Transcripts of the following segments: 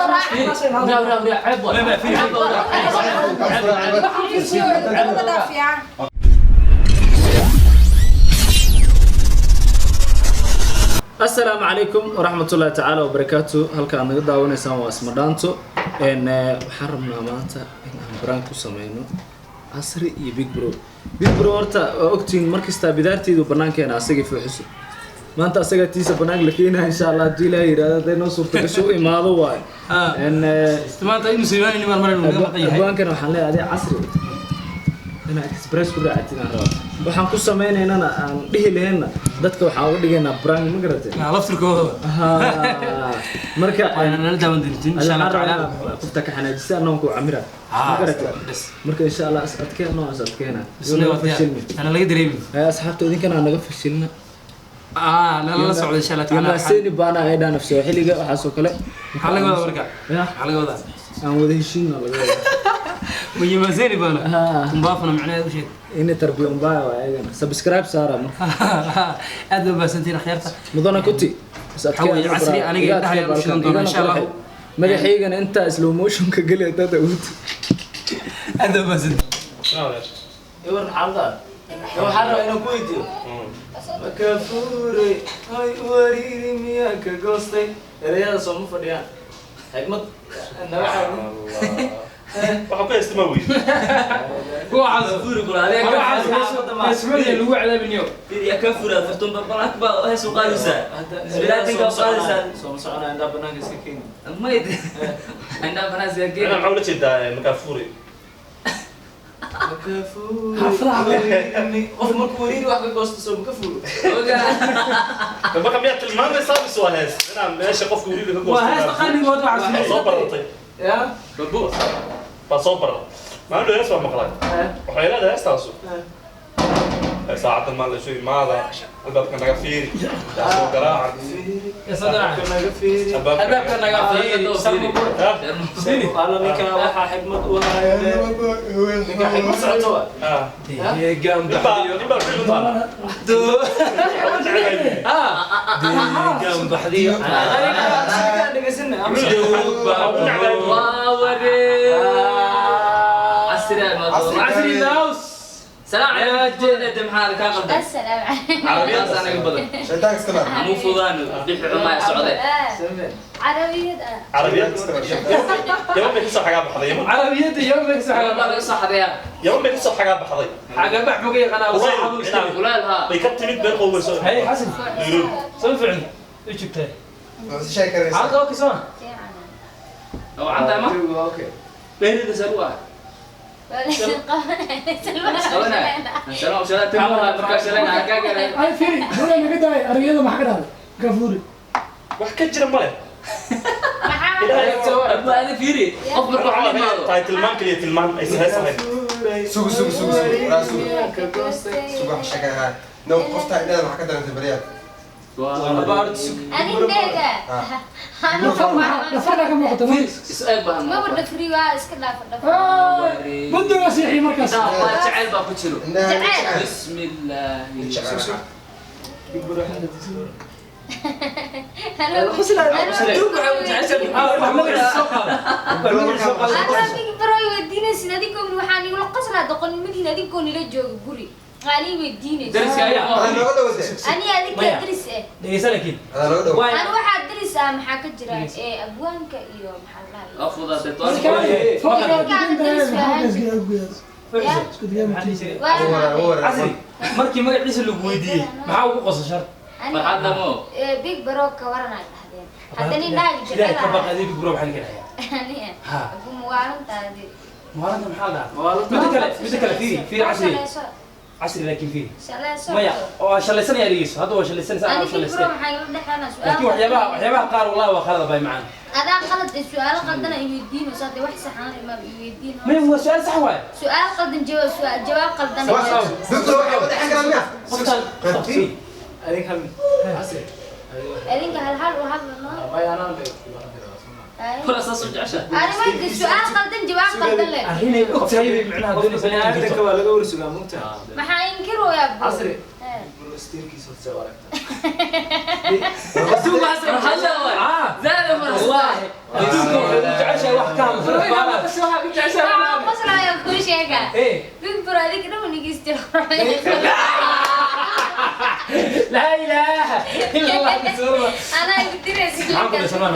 soo raaca. Ceeb waay. Waxaan fiirsiyo wada dhaafiyaa. Asalaamu calaykum waraxmatullaahi tacaala wabarakaatu. Halka aad naga daawanaysaan waa Isma Dhaanto. Waxaan rabnaa maanta in aan brand ku sameyno Casri iyo Big Bro. Big Bro horta waa ogtihiin, markastaa bidaarteydu banaankeena asagii fuuxiso. Maanta asagaa tiisa banaanka la keenaya, insha Allah, haddii Ilaahay yidhahdo, hadday noo suurta gasho u imaado waayo. Maanta inuu siimaanayni baan maraynu naga maqan yahay. Abwaankana waxaan leeyahay, adiga Casri inaa express ku raacatid aan rabaa. Waxaan ku sameynaynana aan dhihi lahaynna dadka waxaan uga dhigaynaa prank, ma garatay? Laftirkooda. Haa. Marka waana nala daawan doontiin, insha Allah tacaala. Qofta ka xanaajisa annagoon ku camira, ma garatay? Bas. Marka insha Allah is adkee, anoo is adkeena. Bismillah, naga fashilmi. Ana laga dareemi. Ay, asxaabta, idinkana aan naga fashilna. Nala socda, insha Allah tacaala. Yamaaseni baana ay dhaan af Sooxiliga waxaasoo kale. Maxaa laga wadaa marka? Ya. Maxaa laga wadaa? Aan wada heshiinna laga wadaa. Muyimaaseni baana. Haa. Kumbaafuna macnaheeda u sheeg. Ini tarbiya umbaya waa ayagana subscribe saara marka. Aad baa mahadsantihiin, akhyaarta. Mudana kuti is adkee. Waxaa weeye, anoo Casri, braa. aniga Iga indhaha adkee ayaan u shidan balkan, doonaa, igana insha Allah. qurxi. Madaxaygana intaa slow motion ka geli haddaad awood. Aad baa mahadsantihiin. Iwan xaalada waxaan rabaa inaan ku weydiiyo: maka fuuray ay wariiri miyaa ka goostay? Ereyada sooma fadhiyaan xigmad naga caawin. Waxaa ku haysta ma weyn. Waxaas ismada lagu cadaabinayo. Sooma soconaa, indhaa banaanka iska keeni. Macnaha maxaa ula jeedaa makaafuri? Maka fuuray, qof markuu wariiri wax ka goosto soo maka fuuro. Marka miyaa tilmaamaysaa mise waa hees inaa meesha qofka weliba ka Waa heesta qarnigood waxaas. Waa soo baratay. Ya. Baa soo baratay maalin dhow, hees baa maqlay. Waxay leedahay heestaasu: saacadan maa la isu imaada, albaabka naga fiiri, yaa soo garaaca. Saddex. Naga fiiri. Albaabka naga fiiri. Alla, ninkaa waxaa xigmad u hayo, ninkaa xigmad socoto wa. Deegaan ninbaa baxdiyo. Ninbaa fiiri utaala. Deegaan baxdiyo. Dhegeysana. Casri in the house. Assalaamu calaykum. شيطانك استمر. Carabiyad. Carabiyad Yaman bay kasoo xagaa baxday, Yaman. Carabiyada Yaman bay kasoo xagaa. Yaman bay kasoo xagaa baxday. Xagaa bax muga yaqaanaa Kulayl, waxa uu istaagay. Bay ka timid meel qowweyso. Hey Xasan, Nairobi. soo ficil. U jigtay. شيء كريس. Xaalada oo kasoo. Okay. Ay, fiiri, hore naga daay aragiyada. Maxaa ka dhahday gafuuri? Wax ka jira male. Tahay tilmaan kaliya, tilmaan aysan hees ahayn. سوق سوق سوق سوق لا سوق سوق حشكا نو قفتها إلى ما حكيت أنت بريال. Anigayga. Dhafarkaa ka muuqata ma? Maba dhafri, waa iska dhaafa dhafri. Muddo waa seexiyey markaas. إنها بسم الله. Wax magaciisa soo qaado. Wax magaciisa soo qaado. Anaa Big Bro weydiinaysid adinkoo, waxaan igula qoslaa doqonnimadiin adinkoo nila jooga guri qaali weydiinaysid. Dariska ayaa. أنا لو دودة. Ani adinkaa daris eh. Dhegeysa laakiin. أنا لو دودة. Ani waxaa daris ah, maxaa ka jira ee abwaanka iyo maxaa la dhahaa? Casri, markii magaciisa lagu weydiiyey maxaa ugu qosashar? Big Bro ka waran ay dhahdeen haddana naag Ilaahay ka jecel. baq adiga, Big Bro maxaa laga dhahayaa? Ani Ha. abu muwaalantaadi. Maalinta maxaa la dhahaa? Mida kale fiiri, fiiri Casri. Casri laakiin fiiri. Shalayso. Maya, oo shalaysanaya dhegeyso. Hadda waa shalaysanaysa, Ani anaa Big Bro shalaystay. maxaa igala dhexeena su'aal? Laakiin waxyaabaha qaar wallahi waa khalad bay macaan. Adaa qalad ee su'aalo qaldan ay weydiinayso hadee, wax saxan ima weydiin. Maya, waa su'aal sax waaye. Su'aal qaldan jawaab, su'aal jawaab qaldan. دكتور واحد بدي حكي عنها. Qoftaan قتيل. Adink hal mid Casri. Adinka hal hal u hadlano. Maya, anaan. Ani ma su'aal qaldan jawaab qaldan leh. Arrinay og tahay bay macnaha Qofka doonaysa inay baniaadamka inkirto. waa laga warsugaa, mugtaha. Maxaa inkiroyaa bro? Casri. Eh. Bro, steerkiisa horta soo aragta. Wallaahi adduunka waxay Big Bro adiga dhan nigista. Laa ilaaha illa Allah rasuulullah. Anaa igu diraysa. Maxaan ku dhahay Salmaan?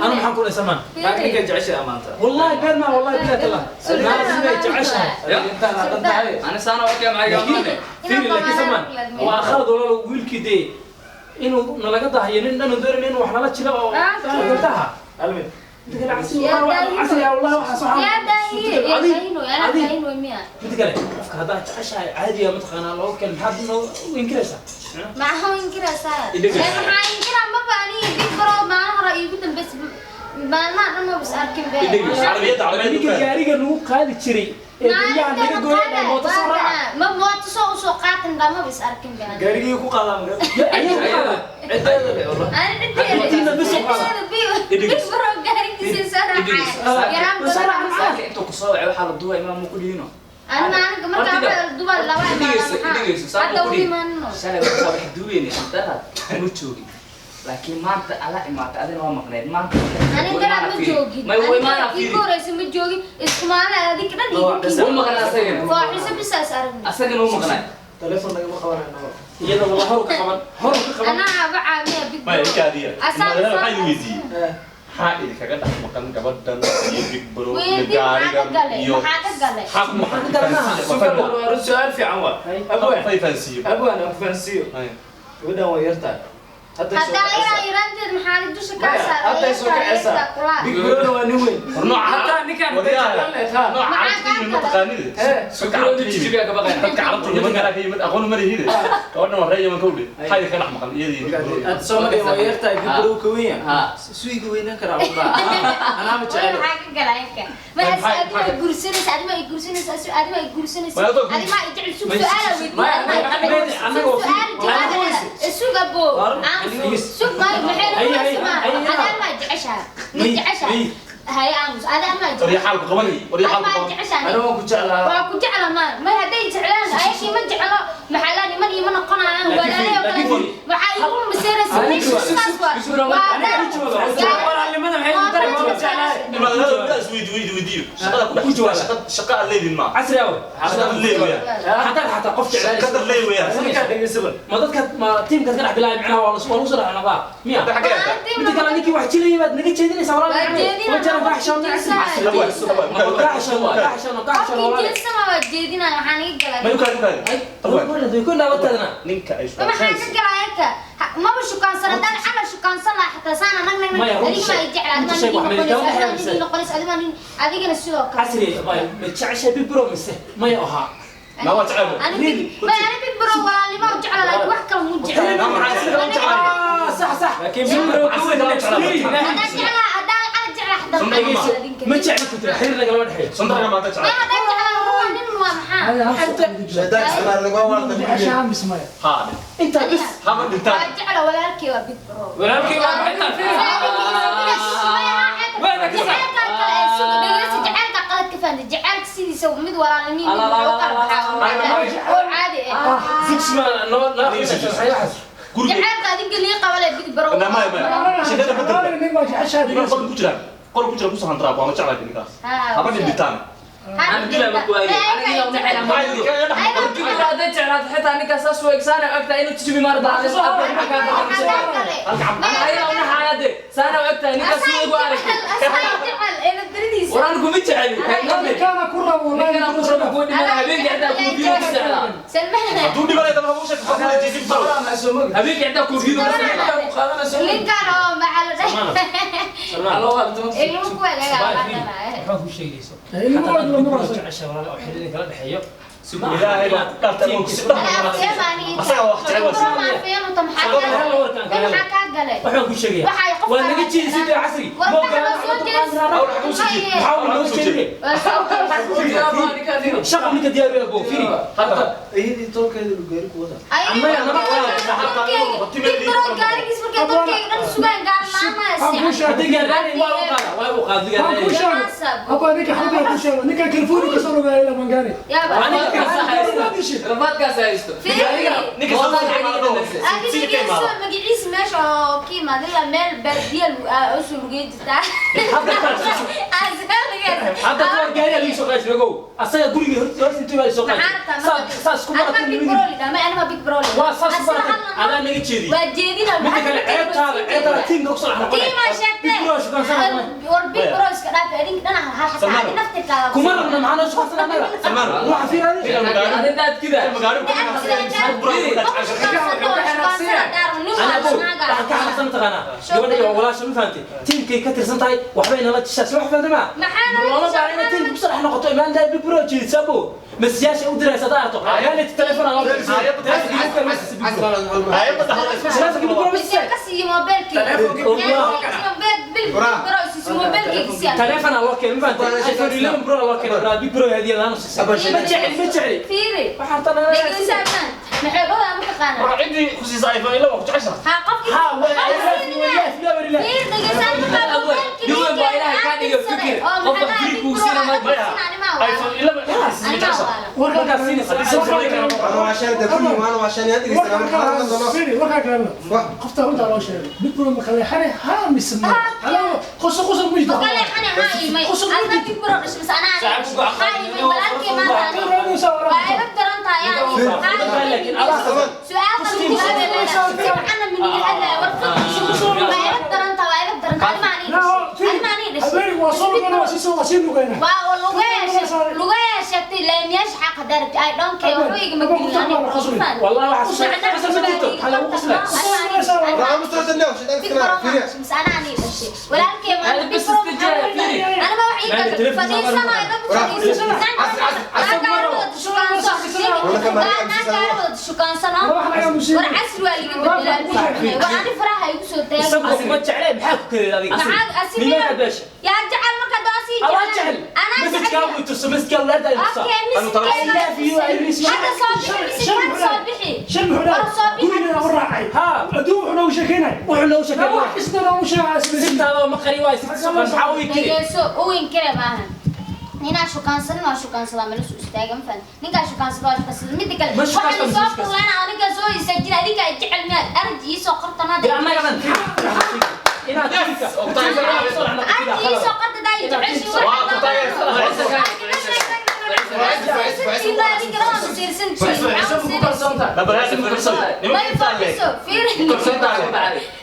Anu maxaan ku dhahay Salmaan? Ninkan jeceshahay maanta. Wallahi been ma wallahi billahi tallah. Naasina jeceshahay. Ana saana arkay macayga amaane. Fiiri laakiin Salmaan waa khalad walaalo wiilkii dee inuu nalaga dahayo nin dhan doonayn inuu wax nala jiro oo gabdhaha. Almin. Midda kale casri casri wallahi waxa soo Yaa daahiye, yaa daahino, anaa daahino miya? Midda kale qofka haddaad jeceshahay caadiga mataqaanaa looga keen maxaad noo inkiraysaa? Maxaa inkiraysaa? Idhegeyso. Maxaa inkiraa maba aniga Big Bro maalin hore iigu dambeysay maalmaha dhan maba is arkin be. Idhegeyso. Carabiyadda carabiyadda Ninka gaariga nagu qaadi jiray ee guryaha naga gooyay dhan mooto soo raaca. Ma mooto soo usoo qaatin dhan maba is arkin be. Gaarigii ku qaadaa marka. Ayaga ku qaadaa. Cideeda le wallah. Ani ciddeeda. Intiina bis u qaada. Ciddeeda Big Bro gaarigiisa soo raacaya. Yaraan badan. Saaka intuu ku soo wacay waxaa la duwaa imaam ku dhihino. Ani maalinka markaa waxaa la duwaa laba Idhegeyso, imaana idhegeyso, maxaa? saaka Hadda ku u dhihin. imaanno. Shalay waxaa wax duweynay daraad ma joogin. Laakiin maanta ala imaatay adina waa maqneed maanta. Ani daraad ma joogin. May Ani way imaanaa daraad ii fiiri. horeysa ma joogin. Isku maalin adiga dhan iigu Wuu maqnaa asagana. Faaxiso bisaas aragnay. Asagana wuu maqnaa. Telefoon nagama qabanayno. Iyada wallah hor ka qaban, hor ka qaban. Anaa aba caamiya Big Bro. Maya ikaadiya. Asaan Waxaan weydiiyey. Maxaa idinkaga dhex maqan gabadhan iyo Big Bro iyo Weydii maxaa ka gaarigan galay? iyo Maxaa ka galay? maxaa ku maqan? Waa su'aal fiican waa. Abwaan. Fayfansiiyo. Abwaan aan ku fahansiiyo. Gabadhan waa yartahay. Hadday soo Haddaa kacaysaa. yaraa yaraanteed maxaa la dusha kaa Maya, saaray? hadday soo kacaysaa. Kulaa. Big Bro waa nin weyn. Nooca Hataa ninkaan hadday jeclaan lahayd, ha. nooca carabta yimid ma taqaanid. Dadka carabta yimid. Dadka carabta yimid kana ka yimid aqoon ma lihid. Gabadhan waa reer Yaman ka wdhe. Maxaa idinkaga dhex maqan iyada iyo Big Bro? Hadda Soomaaliya waa yartahay, Big Bro ka weyn yahay. Suiga weynaan karaa u dhaca. Anaa ma Way jecel. maxaa ka galay inka? Ma adiga ay guursanaysa, adiga ay guursanaysa, adiga ay guursanaysa. Ma adoo Adiga ay jecel sug su'aal weydiin. Annaga oo Su'aal jawaab. Sug abo. Sug ma maxay noqonaysaa? Adaa ma jeceshahay. Ma jeceshahay. Hay aamus. Adaa ma Waryaa jeceshahay. xaalku qaban. Waryaa xaalku Ma qaban. jeceshahay. Anaa waan ku jeclaa. Waa ku jecla ma ma hadday jeclaan ayagii ma jeclo maxaa la niman ima noqonayaan walaalayo kale waxaa igu maseeraysa meesha saas waa Walaalnimada maxay ku taray waa jeclahay. Imaadada wada is weydiiyo. Shaqada ku dhex jirta shaqa aad leedin ma. Casri aw. Shaqa aad leedin weeyaan. Xataa xataa qof jecel. Qadar leey weeyaan. Ninkaan dhegeyso bal. Ma dadka ma tiimka ka dhex bilaabay macnaha waa la soo dhacnaa miya? Hadda xagee aad? Midda kale ninkii wax jilayay baad naga jeedinaysaa walaal. Waa jeedinaa. Waa jaran ka xishoon casri. Abwaan, abwaan. Ka xishoon, ka xishoon, ka xishoon qofkii walaal. jeedsana waa jeedinaa waxaa naga galay Ma ukaadi ukaadi. Abwaan. Way ku dhaawatadna. Ninka ay Ma maxaa ka galay ayka maba shukaansan haddaan camal shukaansan lahaa xataa saan anag nag Maya, runta adiga ma sheeg. i jecla Runta adiga sheeg, ma wax nin ma noqonaysa idinka adiga nin noqonaysa adiga nin adigana sidoo kale Casri ma jeceshahay Big Bro mise maya ahaa. Ma waa jecel. Ani Big Bro walaalnimo u jecla laakiin wax kale muu jecla Ma maxaa sida u jeclaa? Ah, sax sax. Laakiin Big Bro ka weyn haddaan jeclaa haddaan camal jeclaa xataa Sunta maxaa ma. adinka Ma jecli ku tiri xiriir lagama dhexeeyo. Sandaga maanta Ma jeclaa. haddaan jeclaa ruuxa nin waa maxaa Shaydaanka isticmaal lagu waa Jeceshahay mise maya? Ha. Inta bis Ha ma dhintaan. waa jecla walaalkii waa Big Bro Walaalkii waa maxay tahay? jacaylka qalad ka fahamtay jacaylka sidiisa mid walaalnimo mid wuxuu kala baxaa oo caadi ah six ma noo noo waxaas. Guriga. jacaylka adinka lii qabale Big Bro Na maya maya. Shaqada bedel. Nin baa jeceshahay Niman qol ku jiraan. Qol ku jira ku soo handraab waa ma jeclaa ninkaas. Haba dhintaan. Aan dilaa ma ku waayay. Aniga yaa una xelan. Maxaa idinkaga dhex maqan? Big Bro hadday jeclaato xitaa ninkaan saas u egsaana ogtahay inuu tijibi maar daacay. Ana ayadaa una xaayade. Saana ogtahay ninkaas suu igu aragtay. Waraan kuma jeceli. Ninkaana ku rabo wallahi. Ninkaan ku rabo kuwa dhiman habeenkii xitaa kuufiyo ku seexdaa. Hadduu dhibanayo daba u sheeg qofka la jeedin baro. Habeenkii xitaa kuufiyo ku seexdaa. Ninkan oo maxaa la dhahay Salmaan. Allo waa la tuman. ilmo ku wadagaa Waxaan ku sheegayso. Ilmo waa lama rabo. Jeceshahay walaal oo xiriir kala dhexeeyo. Ilaahay baa ku dhaartay oo ku si dhex maqan. Asaga wax jecel waa si. maxaa kaa galay Waxaan ku sheegayaa. Waxay qof Waa naga jeedisay dee casri. War Ma waxa ogolaan soo jeedis. Maxaa uu noo jeediyay? Shaqa ninka diyaar u yahay fiiri. Hadda Haddii gaaraan waa u qaada, waa u qaada Waan kuu gaaraan. sheegay. Abba ninka xagga ku sheego. Ninka California ka soo rogaaya ilaa Mangani. Rafaadkaas haysto. ninka soo imaado. Sida ka imaado. magaciisa meesha oo ka imaada ilaa meel baadiya usoo lugey jirtaa Hadda ka hor gaariga lagu soo sheego asaga guriga hortiisa intuu baa soo qaaday saas ku Anima big bro lidhaa, ma anima big bro lidhaa. Waa saas ku Asna baratay hadlan adaa naga jeediyey waa jeedina midda kale ceebtaada tiimka ku soo dhex noqonay Tiimaa sheegtay. Big bro shukaansan War big bro iska dhaaf, adink dhanaha hal xataa Salmaan. adi naftirkaada. kuma rabna maxaa noo shukaansan annaga Salmaan. waxa fiiraade waxaan ka xanaaqsan taqaanaa gabadha iyo walaasha ma fahantay tiimkay ka tirsan tahay waxbay nala jishaa soo wax fahantay ma Maxaa nala looma jishaa? baahna inaad tiimka kusoo dhex noqoto imaan dahay big bro jeedisa abo masiyaasha u diraysa haddaa aragto maalin telefoon aan loo telefoon aan loo keenay ma fahantay iPhone 11 Pro loo keenay bro big bro hadiya laan u siisay ma jecli ma jecli waxaan tan Ciddii ku siisay iPhone 11 waa ku jeceshahay. ha waa iPhone 11 ciddii siisay ma jeceshahay. markaas siinaysa أنا وعشان ده كله وأنا وعشان يدري سلام warkaa kalena qofta runtaa loo sheegay big bro ma kaleexane haa mise ma haloo qoso qoso ma jirto habeenig waa soo lugana waa sii waa sii lugayna lugayaa sheegtay laamiyaasha xaqa darabta ay dhonkay waxba igama gelin aniga والله waxaa qasal ma jirto waxaa lagu qoslaa راه مستوى النوم شد أنت فيري isagu ma jeclee maxaa ku kadeed adiga nimanka beesha الله جهل مسج كان ويتصل مسج كان لا يتصل I love you I miss you shan muxuu dhahay gurigeena u raacay ها adduun wuxuu noogu sheekeynay wuxuu noo sheekay wax kasta noogu sheegay sirtaada ma qari waay sirta maxaa u ikiri dhegeyso uwinkire maahan ninaa shukaansanin waa shukaansadaa meel isu istaaga ma fahan ninkaa shukaansada waa shukaansada midda kale Ma waxaan shukaansan, soo ma shukaansan. kulana aniga soo istaajina adinkaa jecel miyaad arji iisoo qortan hadda dee annaga dhan inaad tiimka arji iisoo qorta daa jeceshiin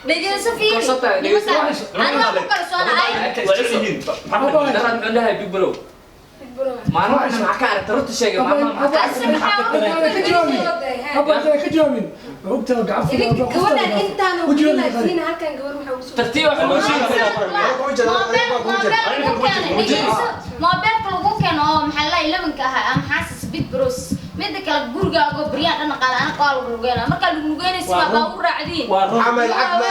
dhegeyso fiiri aniga ku kalsoonahay Big bro. Maalmahan maxaa ka aragtay runta sheegay maalmahan maxaa ka jawaabin habba ka jawaabin ogta gacan gabadhan intaan ugu halkan gabar waxaa ugu soo tartiib wax ugu sheegay moobeelka lagu keeno oo maxaa la ilabanka ahaa ama xaasis big bros midda kale gurigaago baryaan dhan qaada anaga waa lagu lugeynaa markaa lagu lugeynaysa waa baa u raacdiin waa run عمل عقد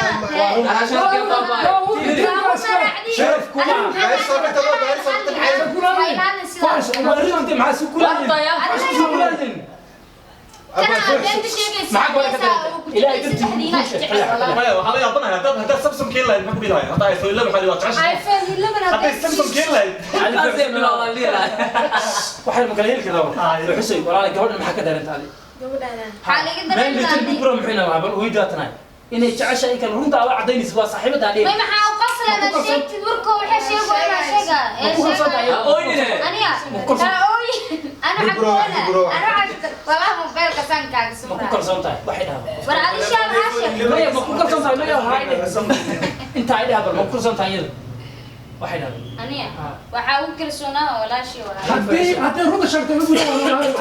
waa runtii maxaa isu kulaadin isu kulaadin Maya, waxaa la yaabanahay haddaad Samsung keeni lahayd maxaa ku dhihi lahayd? Haddaa iPhone 11 waxaa waa jeceshahay. iPhone 11 Hadday Samsung keeni lahayd. Halkaasay bilowdaan liiraa. waxay ma kala heli karaa xusay walaal gabadhan maxaa ka dareentay adiga gabadhana meel little big bro muxuu inaa bal weydaatanahay inay jeceshahay in kale runta aad cadaynaysa waa saaxiibada adhiga may maxaa u qasla ma sheegtid warka waxay sheego inaa sheega ee sheega Ooynine. aniga taa ooy ana Big bro, big bro. ana walaa mobeelka sankaaga ma ku sumraa kalsoon tahay waxay dhahaa war adi shaab ha sheeg maya ma ku kalsoon tahay maya ha inta ay dhahaa bal ma ku kalsoon tahay iyada waxay dhahaa aniga waxaa ugu kalsoonaa walaashii waa haddii haddii runta sheegtay ma buuxa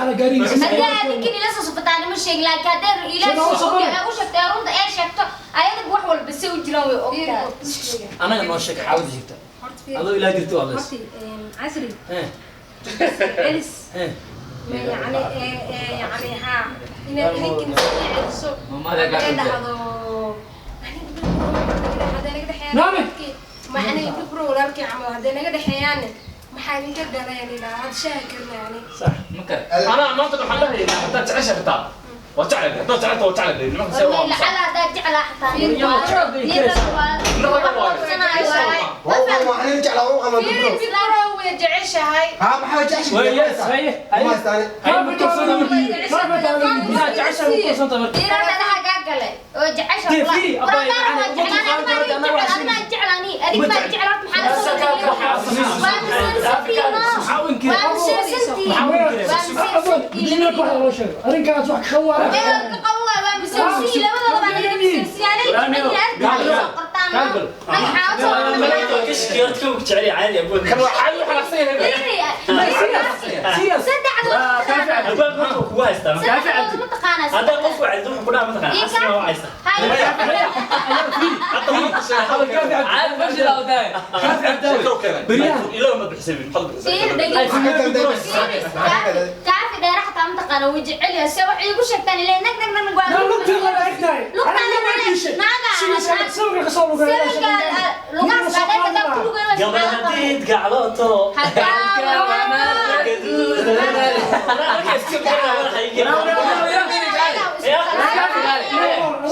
ala gaarigiisa haddii adinkan ila soo socotaan ma sheegin laakiin haddii ilaa u sheegtay runta ee sheegto ayada wax walba si u jiraan way ogtahay anaga noo sheeg xaalada jirta adoo ilaa jirta waa lees casri eh celis eh yani yani haa inaad idinkin iska celiso Mamada ee gacan dhahdo hadday naga dhexeeyaan Naami. macnay bibro walaalkii camal hadday naga dhexeeyaan maxaa idinka galayaan ilaa had shaaha karna yani sax Marka Anaa maanta waxaan leeyahay haddaad jeceshahay xitaa waa jeclahay haddaad jeceltahay waa jeclahay nimanka see waa والله aamusan. لعل هذا جعل حتى والله ما احنا نرجع لو عمل fiiri bibro way jeceshahay ها ما حاجه جعش way yes haye haye ما استاني haye ma kalsoon tahay jeceshahay ma kalsoon tahay marka maxaa u inkiri jimla kooxda loo sheego arrinkaas wax ka waara ka qabo waa bisaysi labadooda baa naga bisaysi anay jecel qortaan Kan waa caadi waxa la xaqsan yahay. Ilaa ma bixisay maxaad bixisay. Kaafi dheer xataa mataqaana wuu jecel yahay se waxay igu sheegtaan ilaa nag nag nag waa lugta la egtahay sawirka ka soo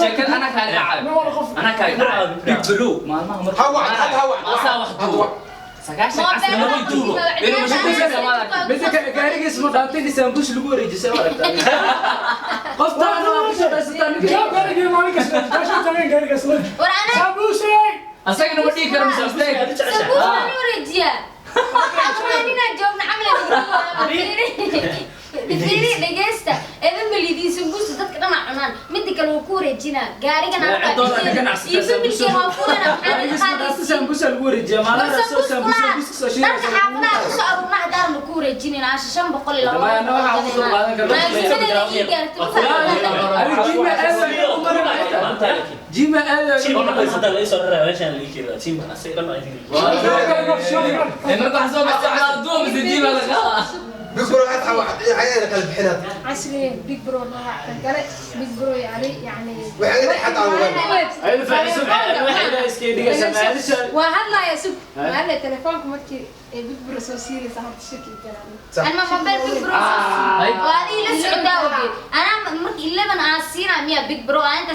شكل انا كان عاد انا كان عاد بيج بلو ما ما هو سكاش عسل ما يدورو لانه مش midka kale gaarigiis ma dhaantay sambuus lagu wareejisay waa aragtaa qoftaan waa ku shaqaysataa ninka gaarigii maalin kasta taashan taagan gaarigaas la sambuusay asagana ma dhihi karo misasteeg fiiri dhegeysta eedan malidiin sambuusta dadka dhan aa cunaan midda kale wuu ku wareejinaa gaarigan iyo familkeen waa furana gaarigiis ma dhaantay sambuus lagu wareejiyaa maalin soo sambuus soo shiilaysa dadka xaafadaha kusoo aruurna haddaan ku wareejinin aasha 502 Dhammaan waxa ku soo qaadan karno. Jima aad marka waxaa soo baxay duum mise jiima la qaadaa Big Bro waxaad waxay kala bixinaad. عسلي بيج برو قال بيج برو يعني Waxay xataa ayadu faa'iiso waxay ilaahay iska dhigaysaa maalisha وهلا يا سب هلا تليفونك مركي بيج برو سو سيريس هاد الشكل كلام أنا موبايل بيج برو وهذه لا سعودة أنا مركي 11 عاصينا مية بيج برو أنت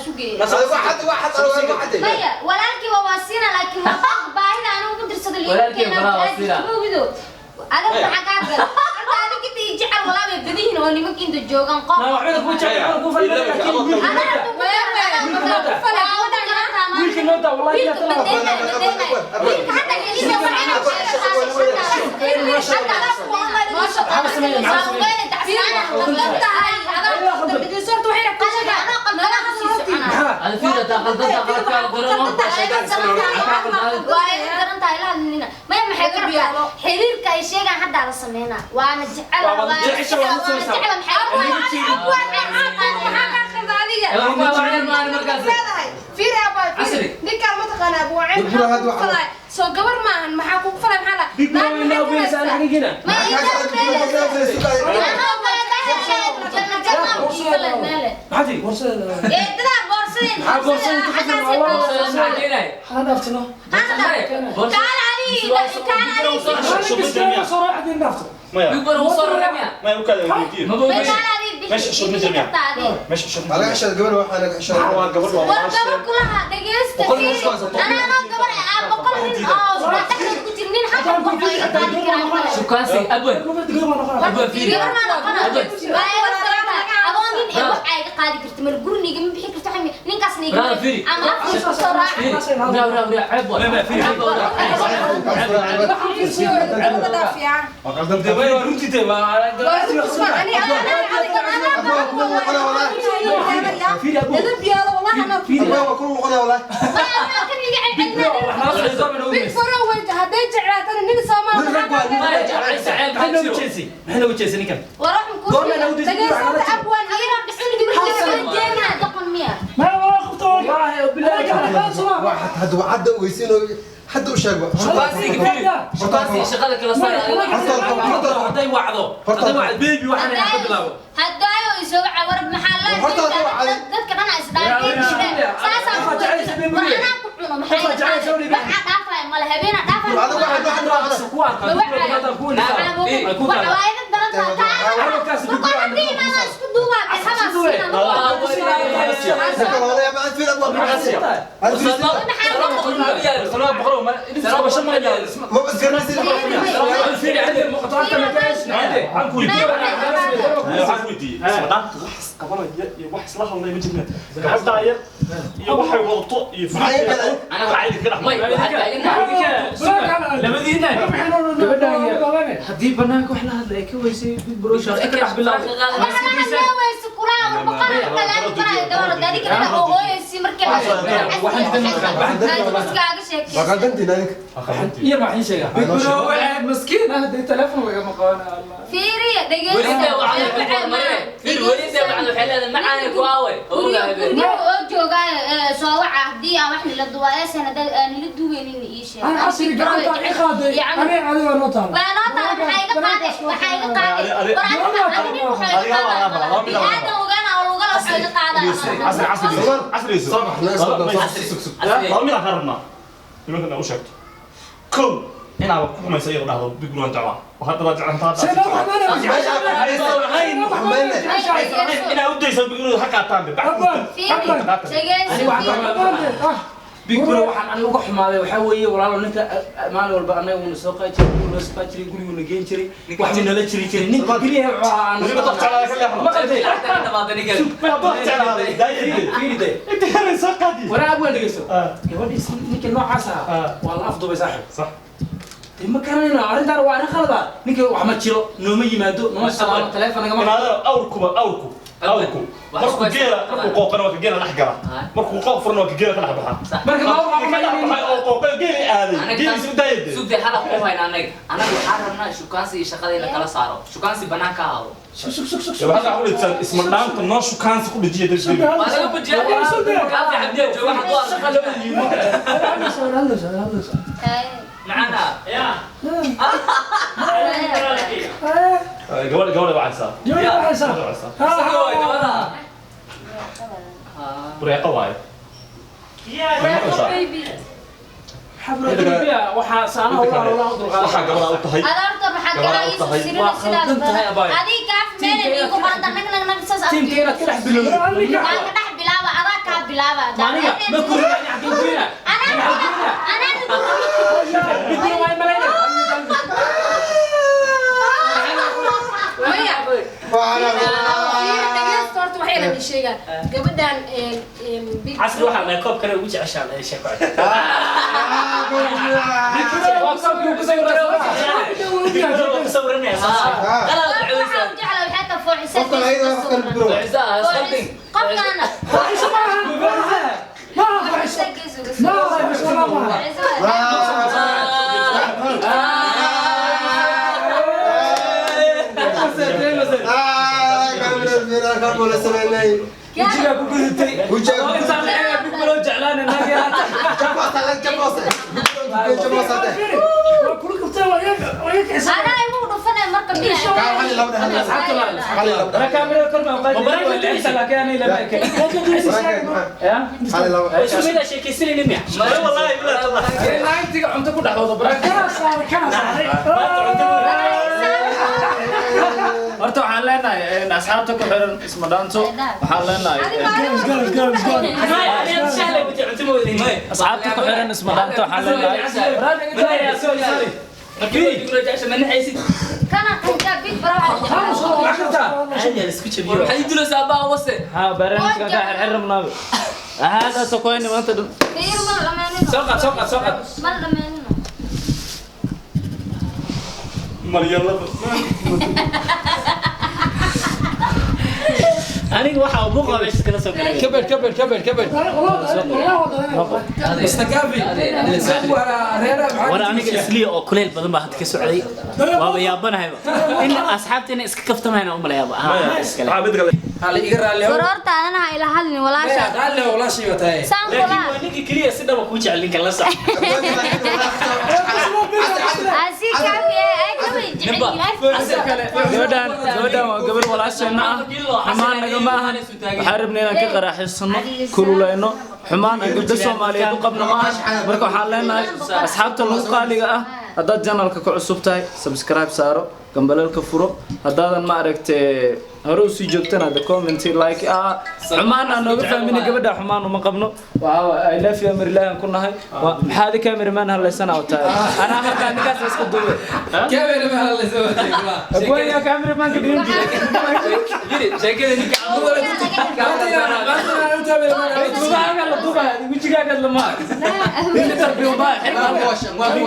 سوقي واحد واحد واحد مية ولكن وواسينا لكن باهنا أنا ممكن ترسل لي أنا حقاقة أنا كنت يجعل ولا بديهن هو اللي ممكن تجوعن قام ما وحده ku jecel ku falay أنا wiilka noo daa wallahi ila هذا فيدا داخل داخل xiriirka ay sheegaan hadda la sameynaa waana jecel soo gabar maahan maxaa kugu falay maxaa la Big Bro inaa weynaysa aan xaqiijina maxaa tii hala dhaaftino soo raaxdin dhaafto Big Bro wuu soo raraya ما يوكل ويدير ma boobi ماشي شو مثل ماشي شو Alaga xishad gabar waxaa laga xishad. waa gabadh waa war gabar kulaha dhegeysta anaa anoo gabar ah boqol nin oo dhexda ku jir nin hal qof ay qaadi karaan male shukaansi abwan abwan fiiri gabar maa noqona waa iga darantahay adoo nin ee wax ay iga qaadi karto mal gurniga ma bixi karto xami ninkaasna iga Brother, fiiri. ama afkiisa soo raac fiiri raa raa raa ceeb waa ceeb waa runtii tee waa hadday jeclaatana nin Soomaali maxay noogu jeesay maxay noogu jeesay ninkan dhageysta abwan ما والله خفت والله بالله Hadda hadda ogeysiin oo hadda u sheeg. shukaansi shaqada kala saar hadday wacdo hadday wacdo baby waxaan ka bilaabo hadaayo isoo cawar maxaa la dadka dhan is dhaafeen saasaa ku war anaa ku cuno maxay waxaa dhaafaya male habeena dhaafaya ku arkaa ku waxaan weydiiyey isma dhaanta wax isqabanaya iyo wax isla hadlaya ma jirna gabadhaa yar iyo waxay wadato iyo may waxaa taagan labadiina gabadhan yar Haddii banaanka wax la hadla ay ka weysay Big Bro shaqo ka dhex bilaabay. Waa qaldantiin adinka. Iyo maxay sheegaa? Big Bro waxay miskiin ah dee telefoon lagama qaban Allah. Fiiriya Weli intee wacdo waxay leedahay macaani ku aaway. Guryaha oo joogaa soo waca haddii aan wax nila duwaa eesan hadda aan nila duweynin ii sheeg. Ana casri gacanta i qaaday. Ani adiga noo taala. Waa noo taala, maxaa iga qaaday? Waxaa iga qaaday. War adiga nin wuxuu iga qaadaa. Bini'aadan lugana oo lugala wuxuu iga qaadaa. Casri casri casri. Sabax, la isku daro, sug, sug. Laba mid aan ka rabnaa nimankan u sheegto kow inaaba ku xumaysa iyada dhahdo Big Bro jeclaa oo hadda baa jeclaan See loo xamaanay. inaa u dayso Big Bro ha qaataan be Abban, abban. Dhegeyso. Big Bro waxaan aniga uga xumaaday waxaa weeye walaalo ninka maalin walba anaga uuna soo qaadi jiray, gurigu noo soo qaadi jiray, guriguna geen jiray, wax buu nala jiri jiray. Ninka keliya wuxuu ahaa aan weliba dad jeclaa ka leexdo ma qalday. dad jeclaa daayade Fiiri dee. inta yar soo qaadi. Waraa abwaan dhegeyso. Gabadhiis ninka noocaas ahaa waa la afduubay saaxiib. Sax. Dee ma garanayno arrintaan waa arrin khalad ah. Ninka wax ma jiro, nooma yimaado, nooma salaamo, telefoon nagama inaadana awrkuba awrku awrku markuu geela markuu qooqana waa ka geela dhex gala markuu qooq furna waa ka geela ka dhex baxa. Marka ma ka dhex baxay oo qooqay geeli aaday geeliisi u daayade. Sugde halaq ku hayna anaga. Anaga waxaan rabnaa shukaansi iyo shaqada in la kala saaro. Shukaansi banaanka ha ahaado. Sug sug sug sug. Waxaa ku dhigsan isma dhaanta noo shukaansi ku dhajiya degdeg. Waa laga bujiyaa. Kaafi Cabdiya jooga hadduu arko. Shaqa lama yimaado. Hadlaysa, hadlaysa, hadlaysa. Macana. Gabadha gabadha wacaysaa. Gabadha waxaysaa. Wacaysaa. Isaga waay gabadha. Bureeqa waaye. Baby. Xabro Ethiopia waxaa saanaha walaa walaa u dulqaadan. Waxaa gabadha u tahay. Adoorta maxaa galaa isu sirina Waa khaldan tahay sidaa. abaay. Adiga kaaf meelay iigu qoranta nag nag nag saas. Tiimka inaad ka dhex bilowdo. Waan ka dhex bilaaba, adaa kaa bilaaba. Maniga ma kurin ani xaggeen kurina. Anaa anaa Big Bro waa malaynay. Maya. Fiiri, dhegeysta horta waxay la sheegaa. Gabadhan Big Casri waxaa la koob kale ugu jeceshaa sheeko. Big Bro waa koobkii ugu sawiraysa. Big Bro ku sawiranaysa. Qalad Waxaa u jeclaa waxay tahay fooxisa. Qofkan ayada wax kale Big Bro. Qofkaana. Faaxisho ma aha. Ma aha faaxisho. Ma aha faaxisho, walaa ma aha. Wejigaa ku gudubtay. Wejigaa ku Oo intaan la eega Big Bro jeclaan inaga yaata. Fiiri, waa kula kabtay, waa iga waa iga kicsan. Anaa igu dhufanay marka biyo. Ana kaamirada kor baan u qaadi jiray, laakiin aniga lama ekin. Ya? Isku mid ah sheekaysanayna miya? Wallahi bilaa tallah. Naagtiga cunto ku dhexdooda baraka. Kana saaray, kana saaray. Horta waxaan leenahay asxaabta ku xiran isma dhaanto waxaan leenahay Girls, girls, girls. Asxaabta ku xiran isma dhaanto waxaan leenahay Kana qanjaa Big Bro waxaa jeclaa. Ha barnaamijka ka xirxir rabnaa hada sokoyni maanta dhan. Fiir ma la dhammaanino. Soo qaad, soo qaad, soo qaad. Ma la dhammaanino. Maryalada. Aniga waxa uu buuqa meesha kala soo galay. Kabel kabel kabel kabel. Wallah waa dareemay. Mr. Gavi. War aniga isliya oo kuleel badan baa hadda ka socday. Waaba yaabanahayba. In asxaabta inay iska kaftamayna u malayaaba. Ha iskale. Waxaa mid kale. Hal iga raalli War horta adana ha ila hadlin walaasha. raalli walaashii baa tahay. Saan Laakiin kula. waa ninka keliya si dhaba kuu jecel ninka la sax. Asi kaafi ay gabay jecel yihiin. Gabadhan gabadhan waa gabadh walaasheena ah, xumaan nagama ahan. Waxaan rabnay inaan ka qaraaxaysano, kululayno, xumaan aan gabdho Soomaaliyeed u qabno ma ahan. Marka waxaan leenahay asxaabta lagu qaaliga ah, haddaad channelka ku cusub tahay subscribe saaro, gambaleelka furo. Haddaadan ma aragtay hore usii joogtana the comment like ah xumaan aan nooga fahmin gabadha xumaan uma qabno. Waa I love you amir ilaahi aan ku nahay. Maxaa adi cameraman hadlaysana oo tahay anaa halkaa ninkaas iska duubay. Abwaya cameraman ka dhiin duubaaga la duubaa wejigaaga lama tarbiyo baa.